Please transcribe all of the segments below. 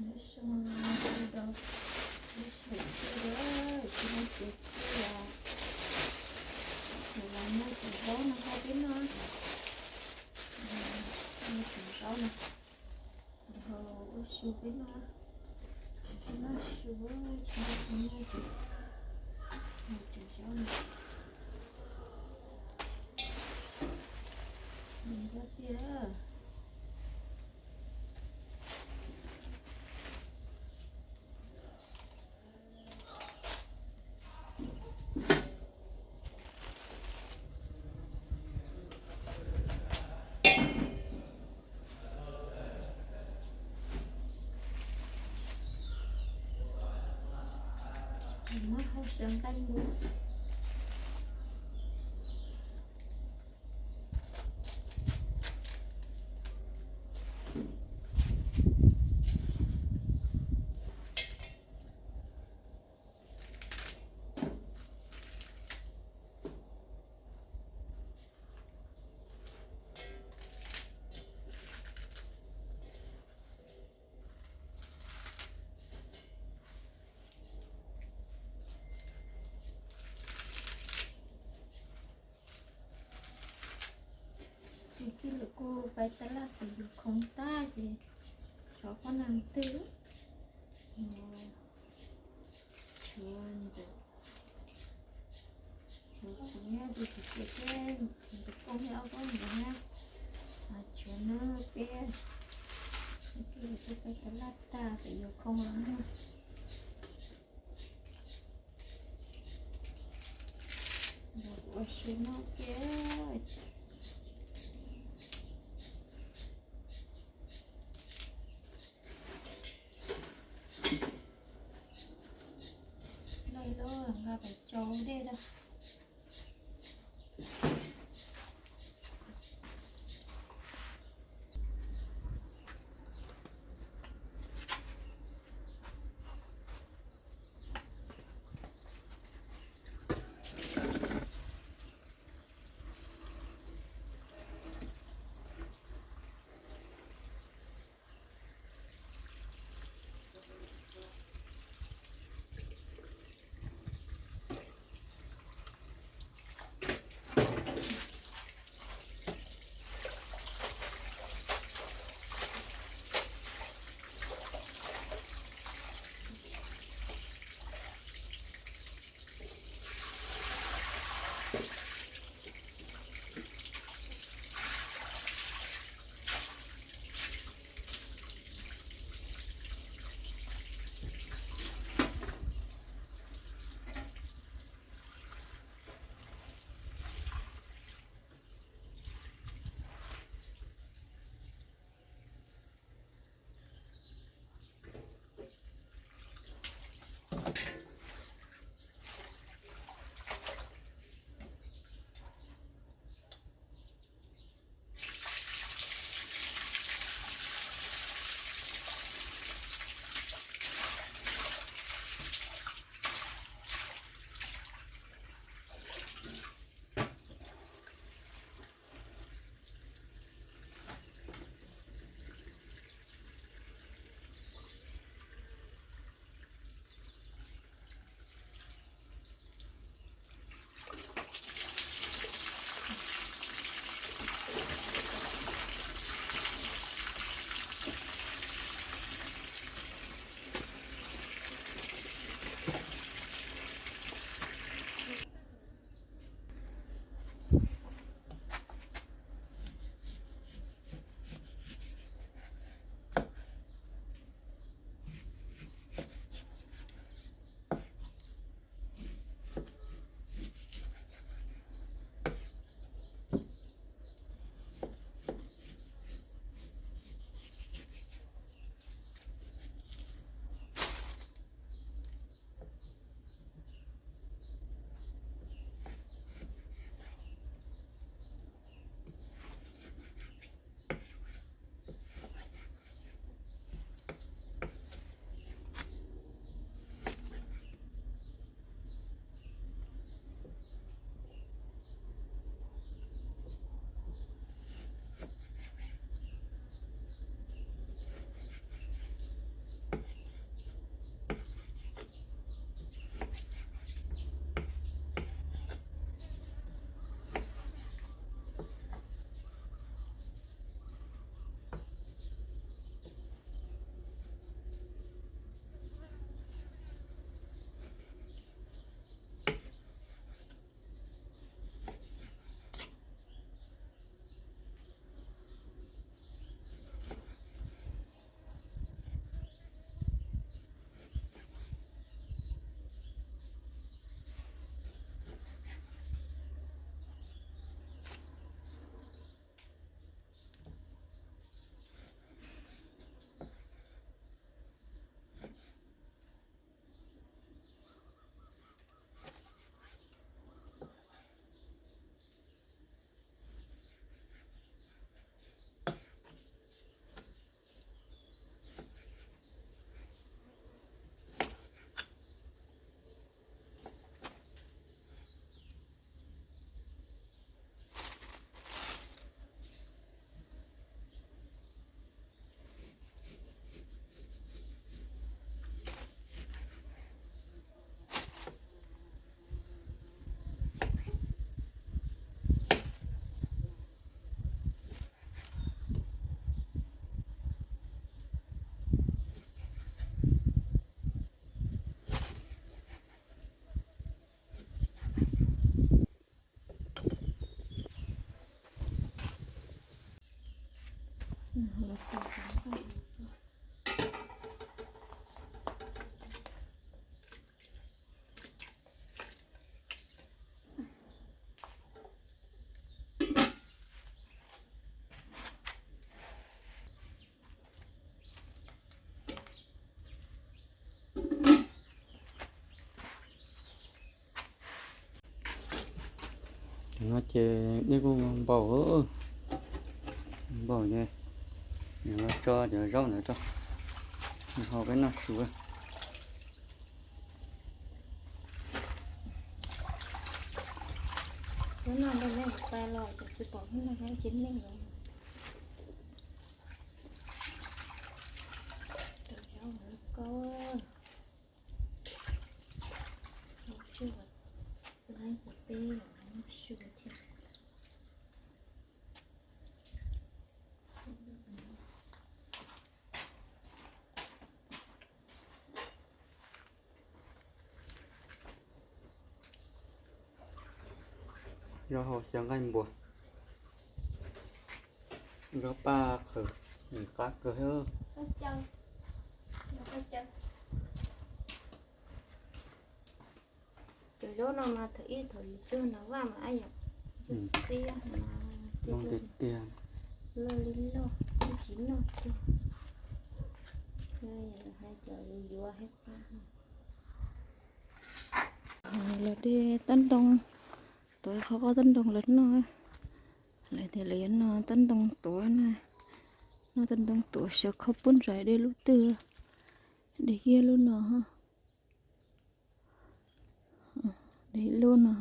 Lub xyoo no rau lub sij hawm tiag, tsis muaj kev tiag. Thaum los noj cov zaub no rau peb noj, noj cov zaub no, ho ua su peb noj, tsis noj su, tsis noj su noj ces noj cov zaub no. Nws zaub tiag. Muab hau sawv nqaij npua. Ces tij laug kuj pais tab laj pem yus khoom tag ces tshuav qhov neeg twg, tshuav ntxawm, tshuav kuv nyob tus kwv tij thiab tus koob thiab ob peb ntawd na, tshuav nws peb, tij laug kuj pais tab laj tag pem yus khoom los na. Los ua su noj kiag. Loj loj nqa pais tsau dej lawm. No ces dej kuj npaum, npaum ces nws los tso cov zaub ntawd rau, nws haus peb noj su. Hnub no npaj neb kuv pais los ces tsis pom hnub no neb cia neej lawm. Rau zaub ntawd koj, zaub tshuaj, laib ces peb noj su thiab. Zaub hau xyaw nqaij npua, zaub paj qhwv, nws qab kawg. Cov zaub no mas thaum ib thaum yus cog nram vaj mas ab yam xiab, loj tiag tiag, loj li loj, twb tsis noj txog. Hais cov yuav yuav thiab. Los de tab ntoo, tuav qhov qab tab ntoo los noj. Lawv tias lawv yuav noj tab ntoo tuav na, noj tab ntoo tuav xyaw khob pub ntsaim de lub twg, de kiag lub no, de lub no.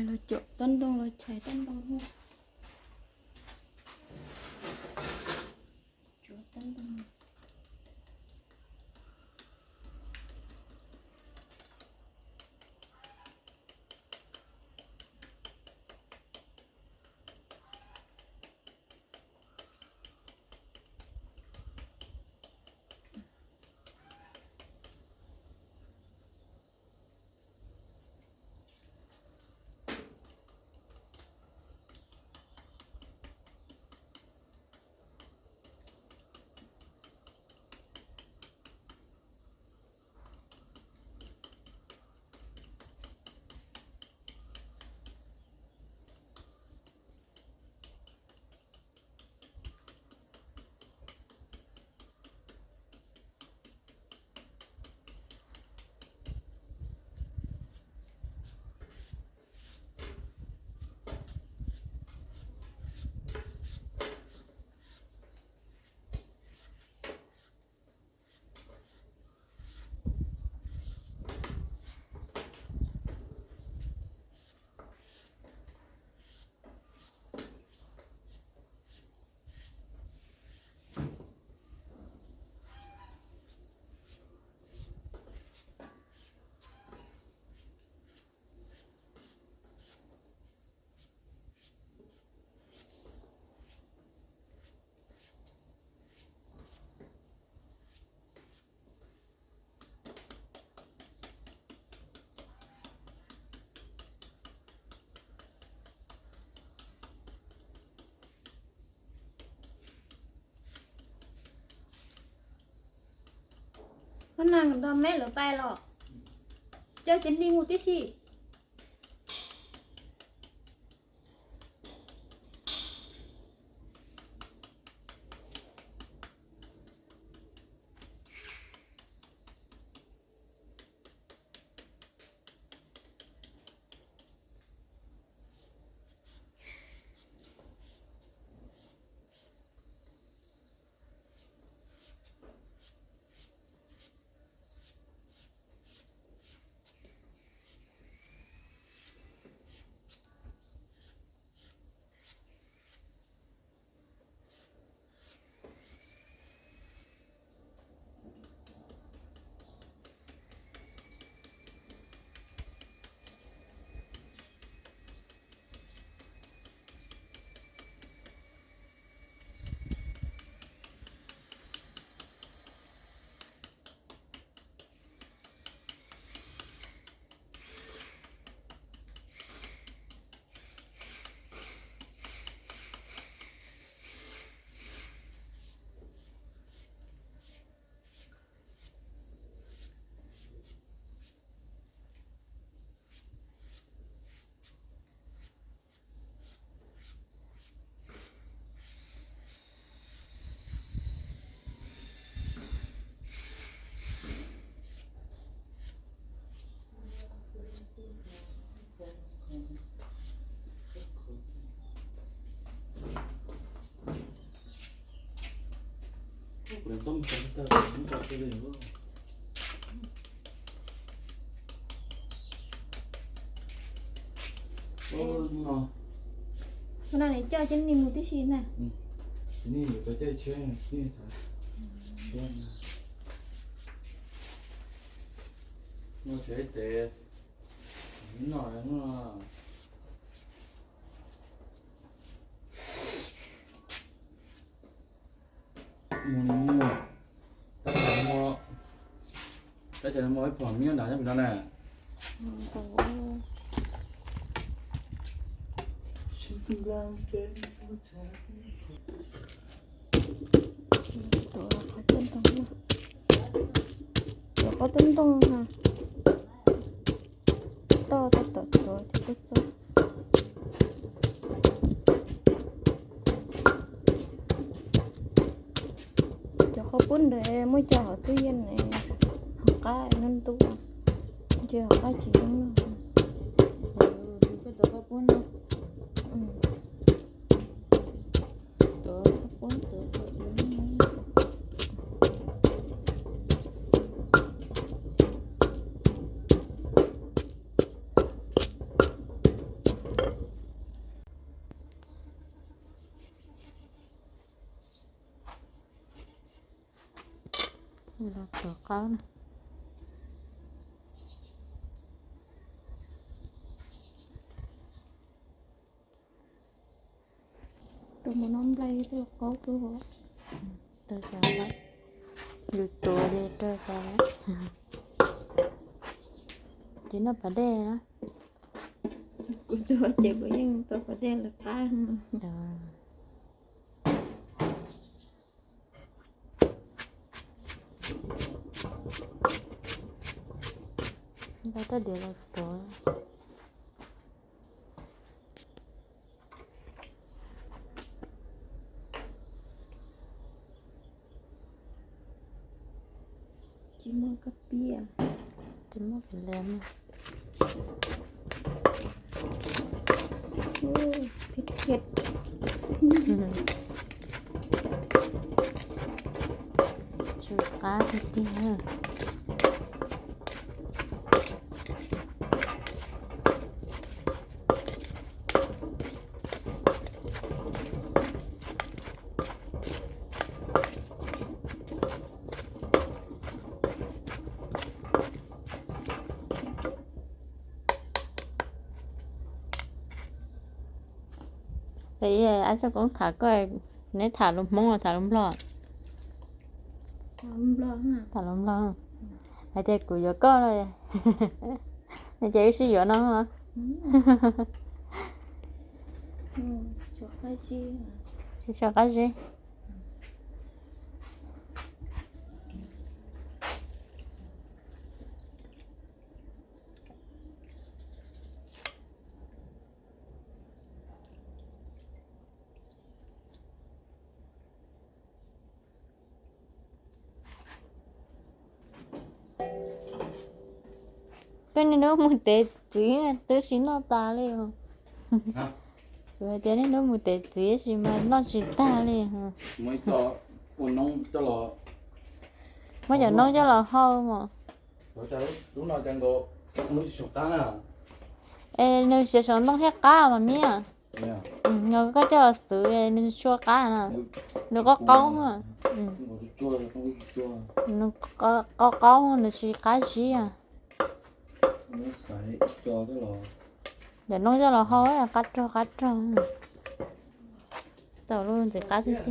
Los cuam tab ntoo, los chais tab ntoo, cuam tab ntoo. Koj nag nrog meb lawv pais los, coj cov neeg mus tib si. Ua no nws coj cov neeg mus tib si na. Mus li mus, tab tom mus, tab tom mus ib phom miab nram nyob pem no na. Tuav qhov tub ntoo, tuav qhov tub ntoo na. Toj tab tom tuav ces tuaj txog. Cov qhaub poob ntawd muab coj hauv tub yees ne, hauv qab nws ntuj, ntshe hauv qab tsis zoo. Koj tuav qhaub poob no. Tuav qhaub poob tuav kom zoo. Los tuav qaub na. Tus mus noj nplej twb qaub kawg. Raws xyov lawm, yus tuav ces raws xyov lawm. Ces noj pas dej na. Kuv tuav ces kuv yeej tau pas dej lawv qab. Nqa toj diav los tuav. Tsis muaj koj piaj. Tsis muaj kev lem. Thiab thiab. Tsw qab tiag tiag. Ab txoj koob tham koj, neb tham lus Hmoob los tham lus Nplog? Tham lus Nplog. Hais tias kuv yuav koj no, ces wb sib yuav no. Sib tsho qab zib. Sib tsho qab zib. Peb niaj hnub mus tev txiv twb tsis noj tas li. Kuv hais tias niaj hnub mus tev txiv tab sis mas noj tsis tag li. Muab cov noob coj los hau mas. Es nws siav saum ntoo thiaj qab mas miab. Yog koj coj los xwb nws tsis qab na. Nws qaub qaub, nws qaub qaub nws tsis qab zib. Cov noob coj los hau qab rog qab rog. Tau lub ntxim qab tiag tiag.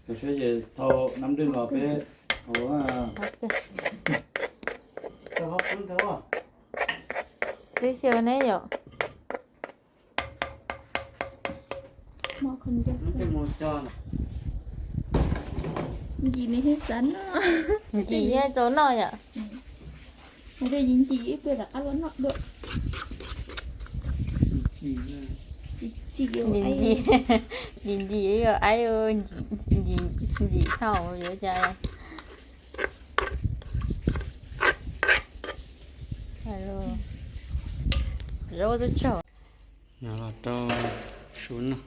Tus saib ces thau nab nrwj los peb hau. Twb xyaw neb yom. Ncim nws thiaj xav noj. Ncim thiaj tau noj yom. Ncim ib pliag rov qab los noj dua. Ncim, ncim ncim, aib, ncim, ncim thaum yuav cas. Zaub twb tsaug. Los rau Su noj.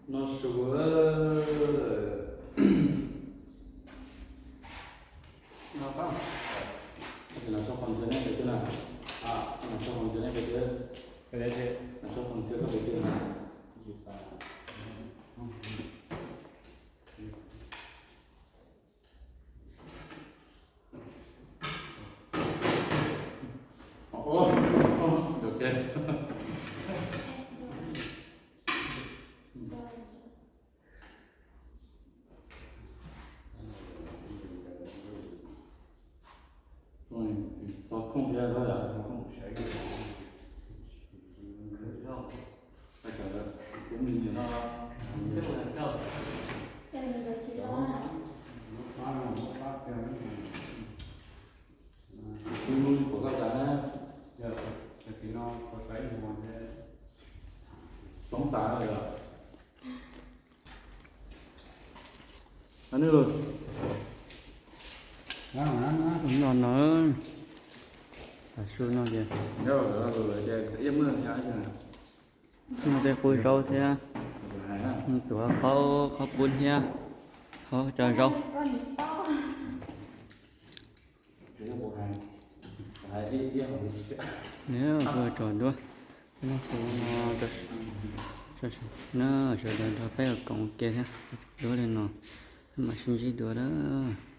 No su. No, no tso qhov ntxhiab neb pem twg na. No tso qhov ntxhiab neb pem twg. No tso qhov ntxhiab koj pem twg na. Xov khooj thiab. Lub lub pom koj cas na. Yog, no, Noj no, tav su no ces noj tej qub zaub thiab, tuav qhaub qhaub pub thiab, qhaub cov zaub. Nws kuj tso duab, noj su no, sawv daws nrog peb koom ua ke thiab, duab li no, peb mam sib ntsib dua lawm.